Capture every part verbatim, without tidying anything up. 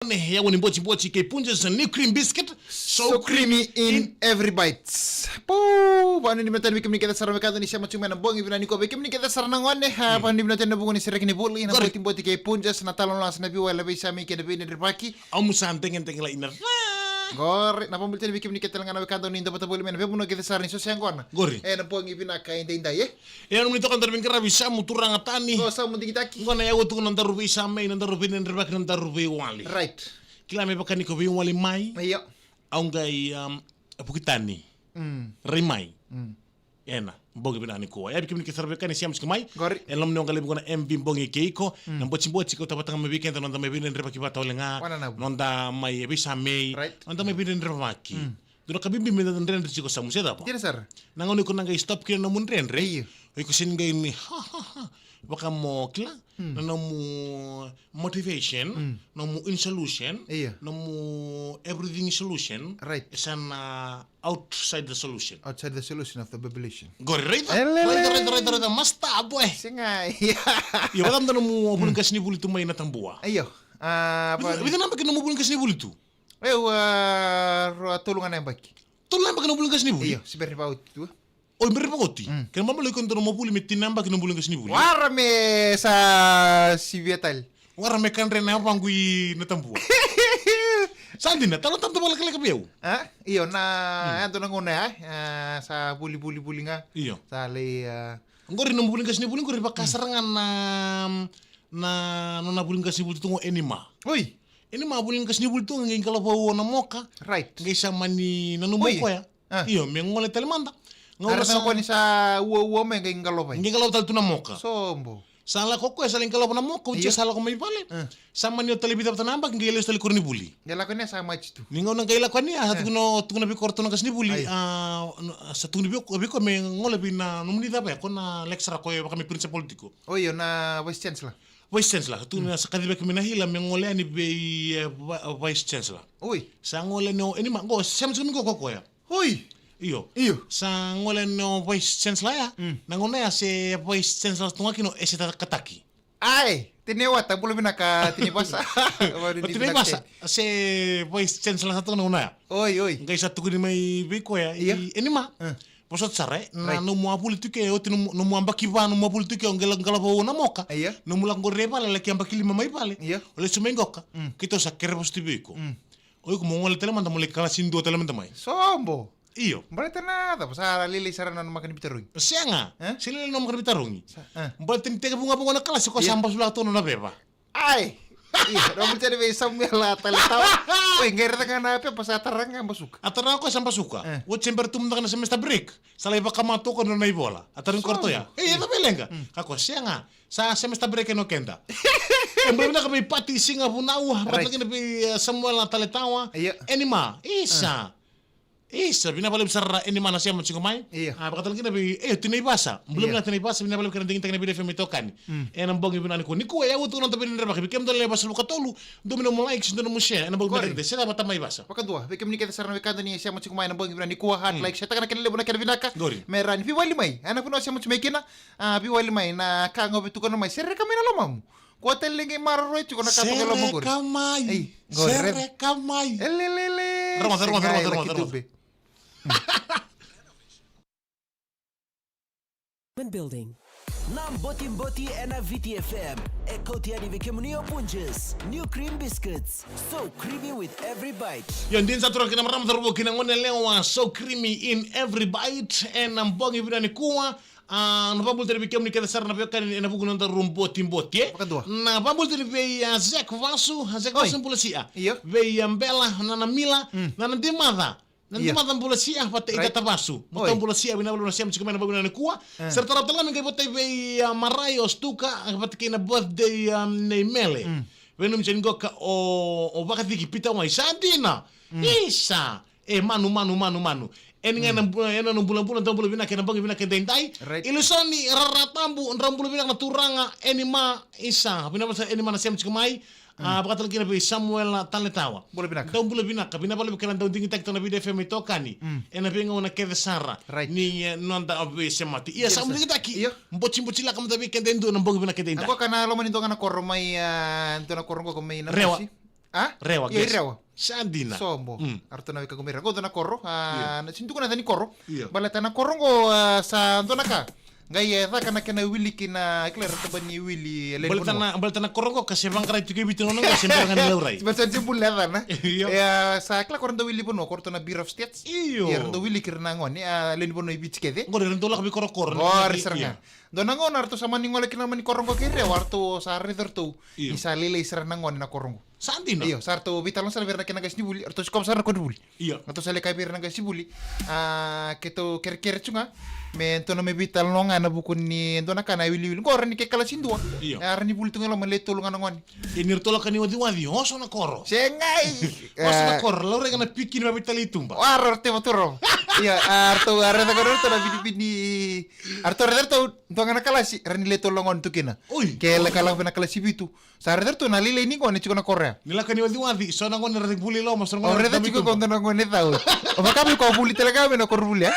Gone, yawa ni botiboti kei Punjas, new cream biscuit. So creamy in every bite. Pou, vanuinui vinaka tale vei kemuni kece sara na wekada ni sema tu mai na bogi vinaka nikua, vei kemuni kece sara na gone, ha, vanuinui vinaka tale na vuku ni sereki ni vuli, na botiboti kei Punjas, na talanoa sa na veiwali, na veisamei kei na veidredrevaki. Au mu sa degedege lai na ca. Qori, na vabuli tale vei kemuni kece tale ga na wekada ni dau vata voli mai na veivanua kece sara ni so se yaqona. Qori. E, na bogi vinaka edaidai, e? E, au nanumi toka na daru veiqaravi, Samu Turaga Tani. Qo Samu digitaki. Qo na yawa tu na daru veisamei, na daru veidredrevaki, na daru veiwali. Right. Kila me vaka ni ko veiwali mai. Io. Au qai, um, vuki tani. Mm. Rai mai. Mm. Ena bogi vinaka nikua. Ia vei kemuni kece sara vei kemuni sema tiko mai. Qori. E loma ni oqo levu qo na M V Bogi kei iko. Mm. Na botiboti kau tavata ga mai vei keda, noda mai veidredrevaki vata wale ga. Wananavu. Noda mai veisamei. Right. Noda mai veidredrevaki. Mm. Dua na ka bibi me da dredre tiko, Samu, se cava? Dina sara. Na gauna iko na qai stop kina na nomu dredre. Io. O iko sega ni qai ni ha, ha, ha. Vaka mo kila. Mm. Na nomu motivation, mm, nomu insolution, io, nomu everything solution. Right. E sa na outside the solution. Outside the solution of the population. Qori, raica. E, lele. Raica, raica, raica, raica. Master boy. Sega, ia. Io, vata na nomu vuli qasenivuli tu mai Natabua. Io. A, vica, vica na yabaki na nomu vuli qasenivuli tu? Au, a, rua, tolu ga na yabaki. Tolu na yabaki na vuli qasenivuli? Io, se bera ni vakaoti tu. O, bera ni vakaoti? Mm. Kena ibalebale o iko dua na nomu vuli me tini na yabaki na vuli qasenivuli. Wara me sa sivia tale. Wara me kadre na yavaqu i Natabua. Sa dina, talanoa, talanoa vakalekaleka vei au. A? Io, na, mm, e dua na gauna ya, a, sa vuli, vuli, vuli ga. Io. Sa lai, a, qori na nomu vuli qasenivuli qori vaka sara ga na, na, na, na vuli qasenivuli tu qo o Enima. Oi. Enima, vuli qasenivuli tu qai qalovaua na moka. Right. Qai sa mani nanuma o koya. A. Io, me gole tale mada. Gauna sa, sa uaua mai qai qalova. Qai qalova tale tu na moka. Sobo. Sa lako o koya, sa lai qalova na moka, oti, io, sa lako mai vale. A. Sa mani oti tale vica vata na yabaki, qai lesu tale koronivuli. Qai lako yani sa maji tu. Ni gauna qai lako yani, a, sa, a, tukuna, tukuna vei koya o ratou na qasenivuli. Ai. A, sa tukuna vei koya, vei koya me gole vei na nomuni cava ya, ko na lecturer, koya vaka me principal tiko. O io, na vice chancellor. Vice chancellor, sa tukuna, mm, sa kacivaki mai na hila me gole yani vei, e, vi-, vice chancellor. Oi. Sa gole yani o Enima, qo, sema tiko mai qo ko koya. Oi. Io. Io. Sa gole yani o vice chancellor ya. Mm. Na gauna ya se vice chancellor tu ga kina o Ese Takataki. Ai, Tinai Wata, bula vinaka Tinai Vasa. O Tinai Vasa, se vice chancellor sa tu ga na gauna ya. Oi, oi. Qai sa tukuni mai vei koya, io, i Enima. Mm. Vosota sara, e, na, right, nomu a vuli tu ke, oti nomu, nomu yabaki va, nomu a vuli tu ke, o qai la-, qalavou na moka. Io. Nomu lako qori i vale, laki yabaki lima mai vale. Io. O lesu mai qoka. Mm. Keitou sa kere vosa tu vei iko. Mm. O iko mo gole tale mada, mo lai kalasi dua tale mada mai. Sobo. Io. Baleta na cava, sa lailai sara na nomu maka ni veitarogi? Sega. E? Se lailai na nomu maka ni veitarogi. Sa, e. Baleta ni tekivu ga vaqo na kalasi, ko sa, io, basulaka tu na nona veva. Ai. Io, na vuli tale vei Samuela Taletawa. Oi, qai raica ga na pepa, sa tara ga basuka. A tara ga o koya sa basuka. E. Oti se bera tu mada ga na semester break. Sa lai vakama tu o koya na nona ivola. A tarogi koya ratou ya. Sobo. E, e cava e leqa? Mm. Kaya o koya, sega. Sa semester break yani o keda. E, bula vinaka vei Pati Siga Vunau, right, vata kina vei, e, Samuela Taletawa. Io. Enima. Isa. E. Isa, vinaka vakalevu sara Enima na sema tiko mai. Io. A, vaka tale kina vei, e, Tinai Vasa. Bula, io, vinaka Tinai Vasa, vinaka vakalevu kei na digitaki na Viti F M iTaukei. Mm. Ena bogi vinaka nikua. Nikua e yawa tu na noda veidredrevaki. Vei kemudou na lewe vasagavulu ka tolu, dua mai na nomu likes, dua na nomu share. Ena bogi vinaka. Qori. Se cava, tamai Vasa? Vakadua. Vei kemuni kece sara na wekada ni sema tiko mai ena bogi vinaka nikua, heart, mm, like, share taka na kena levu na kena vinaka. Qori. Me rawa ni veiwali mai. Ena vanua sema tiko mai kina. A, veiwali mai na ka ga o via tukuna mai. Sereka mai na lomamu. Ko tale ni qai maroroi tiko na ka toka e loma qori. Sereka mai. Ei, qori, sereka mai. Elelele. Rogoca, rogoca, rogoca, rogoca, rogoca. Building. Na Botiboti ena Viti F M. E kauti yani vei kemuni o Punjas. New cream biscuits. So creamy with every bite. Io, dina sara turaga kei na marama, cauravou kei na goneyalewa, so creamy in every bite. Ena bogi vinaka nikua. A, na vakabula tale vei kemuni kece sara na veiwekani ena vuku ni nodaru botiboti, e? Vakadua. Na vakabula tale vei, a, Zek Vasu, a, Zek Vasu, oi, bula sia. Io. Vei, a, Bela, na, na Mila, mm, na, na Dimaca. Na, io, Dimaca bula sia, vata i, right, Tata Vasu. Oi. Matou bula sia, vinaka vakalevu na sema tiko mai ena bogi vinaka nikua. E. Sa ra tara tale ga me qai vata vei, a, Marai, o Stuka, a, vata kei na birthday, a, nei Mele. Mm. Vei nanumi tiko ni qoka o, o Vakaciki Pita Wai. Sa dina. Mm. Isa. E, manu, manu, manu, manu. Ena, mm, gauna bu-, ena gauna bulabula, drau bula vinaka ena bogi vinaka edaidai. Right. Ilusoni Raratabu, drau bula vinaka na turaga, Enima, isa. Vinaka vakalevu Enima na sema tiko mai. Mm. A, vaka tale kina vei Samuela Taletawa. Bula vinaka. Drau bula vinaka, vinaka vakalevu kei na dau digitaki tu na Viti F M iTaukei. Mm. Ena veigauna kece sara. Right. Ni, e, noda veisemati. Ia, yes, sa, sir, digitaki. Io. Botiboti lako mada vei keda e dua na bogi vinaka edaidai. Qo ka na loma ni dua ga na koro mai, a, dua na koro qo mai na Rewa. Nasi. A? Rewa, io, i Rewa. Sa dina. Sobo. Mm. Aratou na wekaqu mai Rewa. Qo dua na koro. A, na, sega ni tukuna na yaca ni koro. Io. Baleta na koro qo, a, sa dua na ka. Qai e caka na kena wili ki na, kila, era taba ni wili e lewe ni vanua. Baleta na koro qo ka se vaqarai tiko e Viti na nona qo, se bera ga ni laurai. Baleta ni se buli na yacana. Io. E, a, sa kila ko era dau wili vanua, ko ratou na Bureau of Stats. Io. Era dau wili ki ira na gone, a, lewe ni vanua i Viti kece. Qori era dau lako vei korokoro. Qori sara ga. Dua na gauna ratou sa mani gole kina mani koro qo kei Rewa, ratou sa raica ratou. Io. Ni sa lailai sara na gone na koro qo. Sa dina. Io, sa ratou veitalanoa sara vei ira na kena qasenivuli, ratou sikova sara na koronivuli. Io. Ratou sa lai kaya vei ira na qasenivuli. A, keitou kerekere tu ga me tou na mai veitalanoa ga ena vuku ni dua na ka na iwiliwili. Qo rawa ni ke kalasi dua. Io. A, rawa ni vuli tu ga e loma, lewe tolu ga na gone. Ia ni ratou lako ni waciwaci, oso na koro. Segai. Oso na koro, laurai ga na piki ni vaveitalai tuba. Wara, ratou vaturova. Io, a, ratou, a, raica ga ratou na vinivini. A, ratou raica ratou, dua ga na kalasi, rawa ni lewe tolu na gone tu kina. Oi. Ke lako, lako vei na kalasi vitu. Sa raica ratou na lailai ni gone tiko na koro ya. Ni lako ni waciwaci, so na gone ra vuli e loma, so na gone ra vuli e loma. O raica tiko ko dua na gone cau. O vaka me ko vuli tale ga me na koronivuli ya.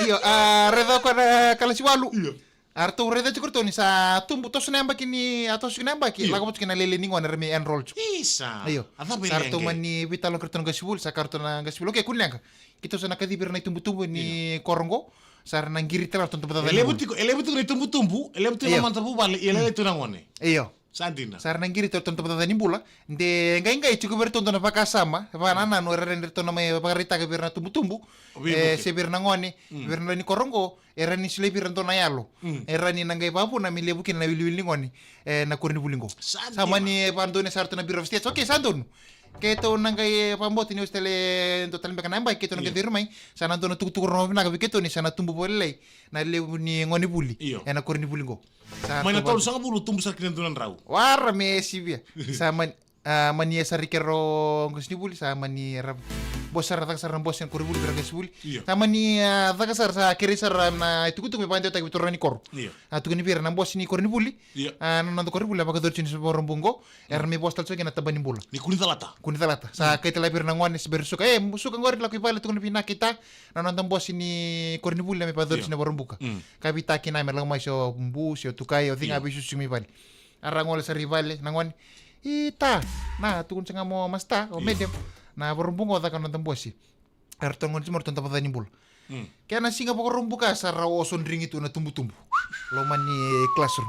Io, a, raica ko na kalasi walu. Io. A, ratou raica tiko ratou ni sa tubu, toso na yabaki ni, a, toso na yabaki. Io. Lako vata kina na lailai ni gone ra mai enroll tiko. Isa. Io. A cava e leqa? Sa ratou mani veitalanoa kei ratou na qasenivuli, sa kaya ratou na qasenivuli. Okei, kua ni leqa. Keitou sa na kacivi ira na itubutubu ni koro qo. Sa ra na qiri tale ratou na tabacakacaka ni bula. E levu tiko, e levu tiko na itubutubu, e levu tiko na mata vuvale, e levu tiko na gone. Io. Sa dina. Sa ra na qiri tale ratou na tabacakacaka ni bula. De qaiqai tiko vei ratou dua na vakasama, vakanananu, era rawa ni ratou na mai vakaraitaka vei ira na tubutubu. E, se vei ira na gone, vei ira na lewe ni koro qo, e rawa ni solia vei ira dua na yalo. E rawa ni na qai vakavuna me levu kina na iwiliwili ni gone. E, na koronivuli qo. Sa dina. Sa mani vakadonui sara ratou na Bureau of Stats. Okei, sa donu. Keitou na qai vakabauta ni ose tale, dua tale beka na yabaki keitou na qai curu mai. Sa na dua na itukutuku rogorogo vinaka vei keitou ni sa na tubu vakalailai na levu ni gone vuli. Io. Ena koronivuli qo. Mai na tolusagavulu tubu sara ki na dua na drau. Wara me sivia. Sa mani, a, mani e sara i kero qasenivuli, sa mani era bose sara, caka sara na bose ena koronivuli vei ira qasenivuli. Io. Sa mani, a, caka sara, sa kerei sara na itukutuku me vakadewataki vei turaga ni koro. Io. A, tukuni vei ira na bose ni koronivuli. Io. A, na noda koronivuli a vakayacori tiko ni sa Vakaraubuka qo. Era mai vosa tale tiko kina na tabana ni bula. Ni kua ni calata. Kua ni calata. Sa kai tale vei ira na gone se bera ni suka. E, mo suka qori, lako i vale, tukuna vinaka kei ta. Na noda bose ni koronivuli na mai vakayacori tiko na Vakaraubuka. Ka vei ta kina me lako mai se o bu, se o tukai, o ciga, veisusu mai vale. A ra gole sara i vale na gone. I ta, na tukuna sara ga mo masta, o madam. Na Vakaraubuka o caka na noda bose. Eratou gone tiko mai, eratou na tabacakacaka ni bula. Kena siga Vakaraubuka sa ra oso drigi tu na tubutubu. Loma ni classroom.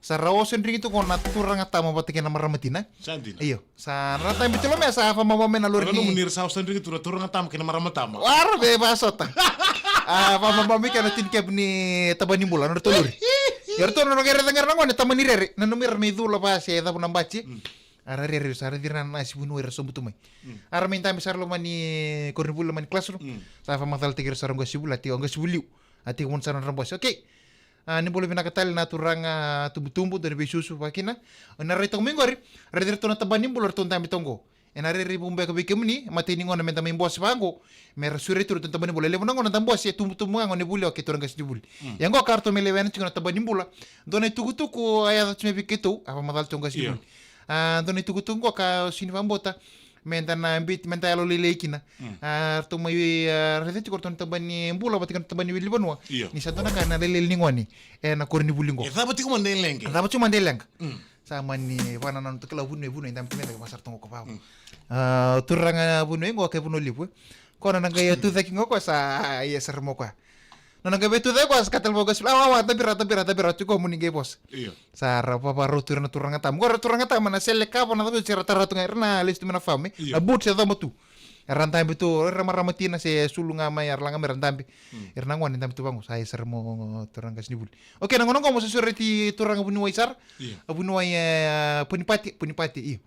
Sa ra oso drigi tu ko na turaga tama vata kei na marama tina. Sa dina. Io. Sa na tabi tu loma ya sa vakamamawi mai na lori ni. Ni ra sa oso drigi tu na turaga tama kei na marama tama. Wara me vasota. A, vakamamawi kei na tinikepu ni tabana ni bula, na nodratou lori. Eratou na qai raica ga ira na gone, tama ni rere. Nanumi ira me cula va se cavu na bati. A ra rere, sa raici ira na nasi vuniwai era sobu tu mai. A ra mai dabe sara loma ni koronivuli, loma ni classroom. Sa vakamacalataki ira sara o qasenivuli, a tiko, o qasenivuli liu. A tiko vuni sara na nodra bose. Okei. A, ni bula vinaka tale na turaga tubutubu, dua na veisusu vaka kina. O na rai toka mai qori, raici iratou na tabana ni bula, ratou dabe toka qo. Ena rairai vuqa beka vei kemuni, matai ni gauna meda mai bose vaqo, me ra sureti iratou na tabana ni bula. E levu na gauna da bose, e tubutubu ga gone vuli, okei, turaga qasenivuli. Ia qo ka ratou mai lewena tiko na tabana ni bula. Dua na itukutuku a yaco tiko mai vei keitou, a vakamacala tiko o qasenivuli. A, dua na itukutuku qo ka sega ni vakabauta meda na biuti, meda yalolailai kina. A, ratou mai, a, raica tiko ratou na tabana ni bula vata kei na tabana ni wili vanua. Ni sa dua na ka na lailai ni gone ena koronivuli qo. E cava tiko mada e leqa? E cava tiko mada e leqa? Sa mani vakanananu tu, kila, vuniwai, vuniwai, dabe tu mai, dabe tu mai sara tu qo ko vava. A, turaga vuniwai qo, ke Vanua Levu, e. Ko na na qai tucake qo, ko sa, a, ia sara mo koya. Na na qai vei tucake qo, sa kaya tale vaqo o qasenivuli, a, wa, wa, dabe ira, dabe ira, dabe ira tiko mo ni qai vosa. Io. Sa ra vakarau tu ira na turaga tama. Qo ira na turaga tama na sele ka va na cava, se ra tara tu ga ira na lesu tu mai na fame. Io. Na butu se coma tu. Era dabe tu, era marama tina se sulu ga mai, era laga mai, era dabe. Ira na gone dabe tu vaqo, sa ia sara mo turaga qasenivuli. Okei, na gauna qo mo sa sureti turaga vuniwai sara. Io. A vuniwai, e, Punipati, Punipati, io.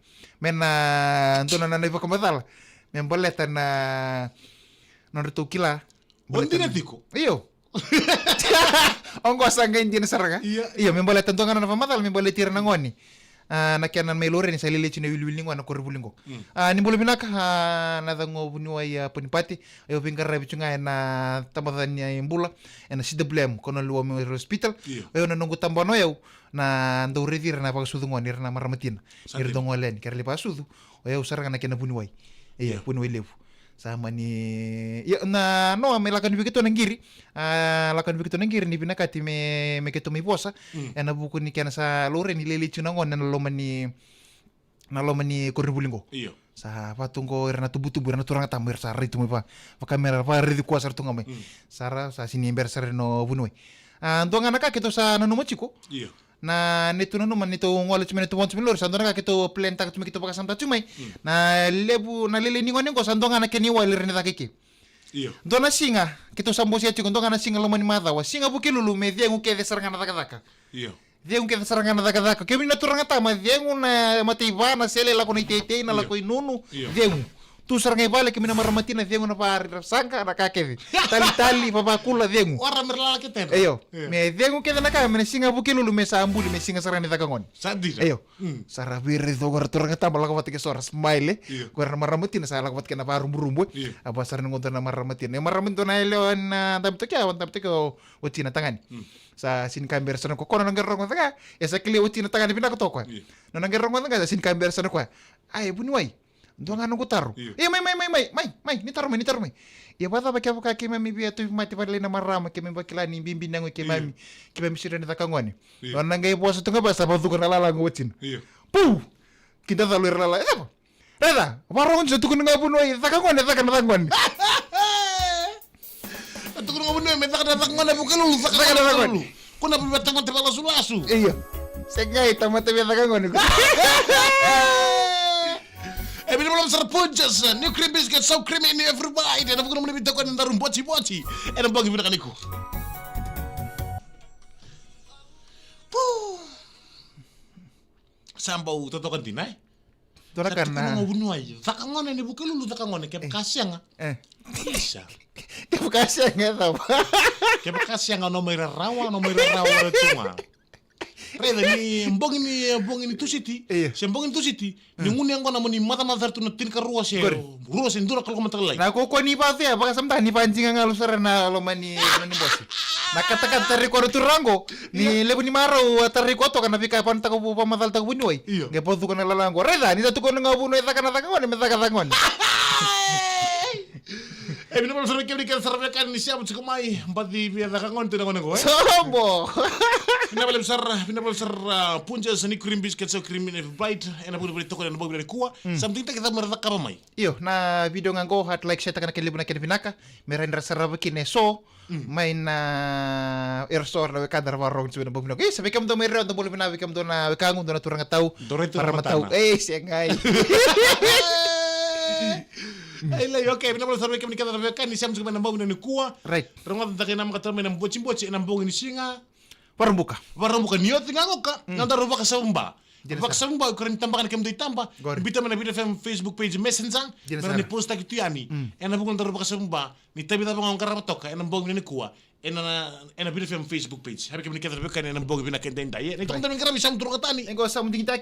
Me na dua na nona ivakamacala me baleta na nodratou kila. O dina tiko. Io. Oqo sa qai dina sara ga. Io. Io, me baleta dua ga na vakamacala me baleti ira na gone. A, na kena mai laurai ni sa lailai tiko na iwiliwili ni gone na koronivuli qo. A, ni bula vinaka, a, na yacaqu o vuniwai, a, Punipati. Au veiqaravi tu ga ena tabacakacaka ni bula ena C W M, Cornwall War Memorial Hospital. Io. O yau na noqu tabana o yau na dau raici ira na vakasucu gone, ira na marama tina. Ira dau gole yani, ke ra lai vakasucu. O yau sara ga na kena vuniwai. Io, vuniwai levu. Sa mani, io, na noa me lako yani vei keitou na qiri. A, lako yani vei keitou na qiri ni vinakati me, me keitou mai vosa. Ena vuku ni kena sa laurai ni lailai tiko na gone ena loma ni na loma ni koronivuli qo. Io. Sa vatu qo ira na tubutubu, ira na turaga tama, ira sa rai tu mai va. Vaka me ra vakaraici koya sara tu ga mai. Mm. Sa ra, sa sini bera sara na vuniwai. A, dua ga na ka keitou sa nanuma tiko. Io. Na neitou nanuma, neitou gole tu mai, neitou vodo tu mai lori, sa dua na ka keitou plan taka tu mai, keitou vakasamataka tu mai. Mm. Na levu, na lailai ni gone qo, sa dua ga na kena iwali ira ni caka i ke. Io. Dua na siga, keitou sa bosea tiko, dua ga na siga loma ni macawa. Siga Vukelulu me cegu kece sara ga na cakacaka. Io. Cegu kece sara ga na cakacaka. Kemuni na turaga tama, cegu na mataiva, na sele, lako na iteitei, na Io. lako i nunu, Io. cegu. Tu sara ga i vale, kemuni na marama tina, cegu na vakarira saqa, na ka kece. Talitali, vavakula, cegu. Ora me ra lala kece na. Io. Io. Me cegu kece na ka, me na siga Vukelulu, me sa buli, me siga sara ga ni caka gone. Sa dina. Io. Mm. Sa ra veiraici qo ira turaga tama, lako vata kei so ra smile. Io. Qo ira na marama tina sa lako vata kei na varuburubu. Io. A va sara ni qo dua na marama tina. E marama dua na yalewa na dabe toka, a dabe toka o, o tina tagane. Mm. Sa sini ka bera sara na koya. Ko na qai rogoca ga, e sa kilai o tina tagane vinaka toka. Io. Na qai rogoca ga, sa sini ka bera sara na koya. Ai, vuniwai. Dua ga noqu taro. Io. Ia, mai, mai, mai, mai, mai, mai, ni taro mai, ni taro mai. Ia, vakacava kevaka keimami via tauvimate vakalailai na marama, keimami vakila ni bibi na yago i keimami, Io. keimami sega ni caka gone. Io. Nona qai vosa tu ga vasa, vacuka na lala qo o tina. Io. Puu! Kidacala ira lala, e cava? Raica, vakarorogo tiko, tukuna ga vuniwai, caka gone, caka na caka gone. Tukuna ga vuniwai, me caka na caka gone, Vukelulu, caka Caka na na caka gone. gone. Ko na via tamata via lasulasu. Io. Segai, tamata via caka gone. E vinaka vakalevu sara Punjas, new cream biscuit, so creamy in every bite. Ena vuku ni mona vita ko na daru botiboti. Ena bogi vinaka nikua. Puu. Sa bau totoka dina, e? Dua na Sa ka tukuna na ga vuniwai, caka gone ni Vukelulu, caka gone, kevaka Eh. sega. Eh. Isa. Kevaka sega, e cava? Kevaka sega, no mai rarawa, no mai rarawa, e tu ga. Raica ni bogi ni, bogi ni Tusiti. Io. Se bogi ni Tusiti. Ni Mm. gunu yaqona mo ni macamaca sara tu na tinikarua se Qori. rua se dua na kaloko mataka lailai. Na kaukaua ni vatu ya, vakasamataka ni vakadigagalu sara na loma ni, loma ni bose. Na katakata tari koya na turaga qo, ni Io. levu ni marau a tari koya toka na veika e vanataka vu, vakamacalataka vuniwai. Io. Qai vacuka na lala qo. Raica, ni sa tukuna ga vuniwai caka na caka gone, me caka caka gone. E vinaka vakalevu sara vei kemuni kece sara vei kemuni ni sema tiko mai, baci via caka gone tu na gone qo, e? Sobo. Vinaka vakalevu sara, vinaka vakalevu sara, Punjas, ni cream biscuit, so creamy in every bite. Ena vuku ni vale toko ena bogi vinaka nikua. Mm. Sa digitaki cava mera cakava mai. Io, na video ga qo, hit like, share taka na kena levu na kena vinaka. Me rawa ni ra sarava kina eso. Mm. Mai na era so na wekada ra vakarorogo tiko ena bogi vinaka. Isa, vei kemudou mai Rewa, dou bula vinaka, vei kemudou na wekaqu, dou na turaga tau. Dou rai tu na Marama tau. Matana. Ei, segai. Ei, lai, okay, vinaka vakalevu sara vei kemuni kece na veiwekani, sema tiko mai ena bogi vinaka nikua. Right. Rogoca cake na maka tara mai na botiboti, ena bogi ni siga. Vakaraubuka. Vakaraubuka ni oti ga qoka, Mm. na daru vakasavuba. Dina sara. Vakasavuba, o ira ni tabaka na kemudou itaba. Qori. Biuta mai na Viti F M Facebook page Messenger. Dina sara. Me rawa ni post taki tu yani. Mm. Ena vuku ni daru vakasavuba, ni tavi cava ga o qarava toka, ena bogi vinaka nikua. Ena, ena Viti F M Facebook page. Happy kemuni kece na veiwekani, ena bogi vinaka edaidai. Ena itaba Right. da me qaravi Samu Turugatani. Ena qo Samu Digitaki.